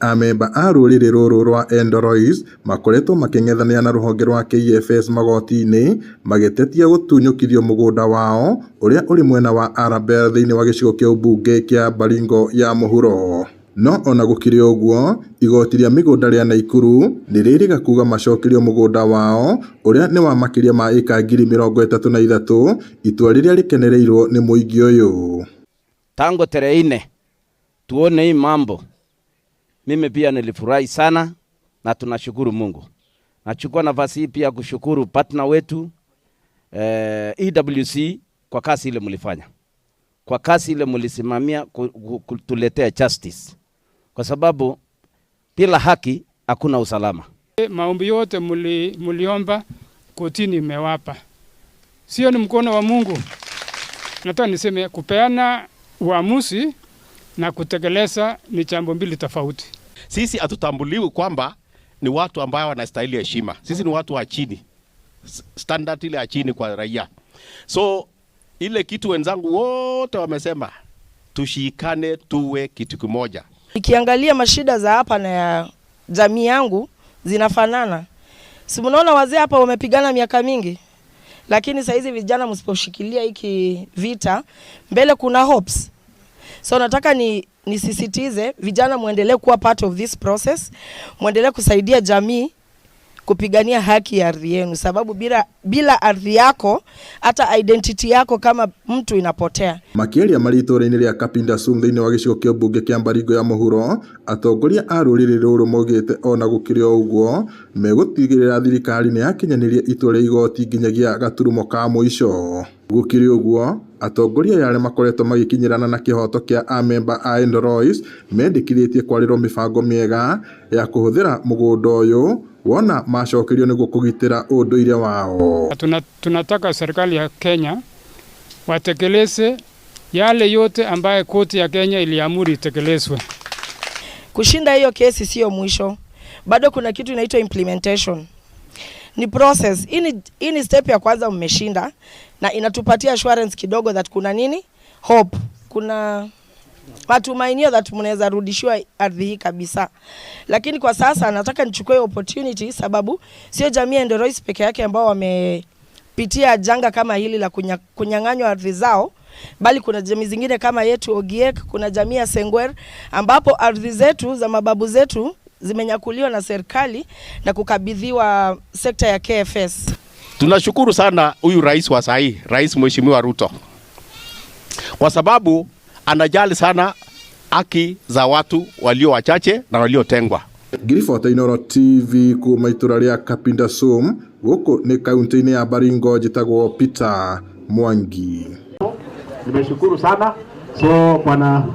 Amemba a rũrĩrĩ rũrũ rwa Endorois makoretwo makĩng'ethanĩra na rũhonge rwa KFS magoti-inĩ magĩtetia gũtunyũkithio mũgũnda wao ũrĩa ũrĩ mwena wa Arabel thĩinĩ wa gĩcigo kĩa ũmbunge kĩa Baringo ya mũhuro. No ona gũkĩrĩ ũguo, igoti rĩa mĩgũnda rĩa Naikuru nĩ rĩrĩga kuga macokerio mũgũnda wao ũrĩa nĩ wa makĩria ma ĩka 33,000, itua rĩrĩa rĩkenereirwo nĩ mũingĩ ũyũ. Tangu tarehe 4 tuone hii mambo, mimi pia nilifurahi sana na tunashukuru Mungu. Nachukua nafasi hii pia kushukuru partner wetu EWC kwa kazi ile mlifanya, kwa kazi ile mlisimamia kutuletea justice, kwa sababu bila haki hakuna usalama. Maombi yote muliomba kotini imewapa, sio ni mkono wa Mungu. Nataka niseme kupeana uamuzi na kutekeleza ni jambo mbili tofauti. Sisi hatutambuliwi kwamba ni watu ambao wanastahili heshima. Sisi ni watu wa chini, standard ile ya chini kwa raia. So ile kitu wenzangu wote wamesema, tushikane tuwe kitu kimoja. Nikiangalia mashida za hapa na ya jamii yangu zinafanana. Si mnaona wazee hapa wamepigana miaka mingi, lakini saa hizi vijana msiposhikilia hiki vita mbele kuna hopes. So nataka nisisitize vijana muendelee kuwa part of this process, muendelee kusaidia jamii kupigania haki ya ardhi yenu, sababu bila ardhi yako hata identity yako kama mtu inapotea. Makĩaria marĩ itũũra-inĩ rĩa Kapindasum thĩinĩ wa gĩcigo kĩa ũmbunge kĩa Baringo ya mũhuro, atongoria a rũrĩrĩ rũrũ maugĩte ona gũkĩrĩ o ũguo megũtigĩrĩra thirikari nĩ yakinyanĩria itua rĩa igoti nginyagia gaturumo ka mũico. Gũkĩrĩ ũguo, atongoria aya arĩa makoretwo magĩkinyĩrana na kĩhoto kĩa amemba a Endorois mendekithĩtie kwarĩrwo mĩbango mĩega ya kũhũthĩra mũgũnda ũyũ wona macokerio nĩguo kũgitĩra ũndũire wao. Tunataka serikali ya Kenya watekeleze yale yote ambaye koti ya Kenya iliamuru itekelezwe. Kushinda hiyo kesi sio mwisho, bado kuna kitu inaitwa implementation. Ni process. Hii ni step ya kwanza mmeshinda, na inatupatia assurance kidogo that kuna nini? Hope. Kuna matumainio that mnaweza rudishiwa ardhi hii kabisa. Lakini kwa sasa nataka nichukue opportunity, sababu sio jamii ya Endorois peke yake ambao wamepitia janga kama hili la kunyang'anywa ardhi zao, bali kuna jamii zingine kama yetu Ogiek, kuna jamii ya Sengwer ambapo ardhi zetu za mababu zetu zimenyakuliwa na serikali na kukabidhiwa sekta ya KFS. Tunashukuru sana huyu rais wa sahi, Rais Mheshimiwa Ruto, kwa sababu anajali sana haki za watu walio wachache na waliotengwa. Ngiribota Inooro TV kuma itũra rĩa Kapindasum gũkũ nĩ kaunti-inĩ ya Baringo, njĩtagwo Peter Mwangi. Nimeshukuru sana. So bwana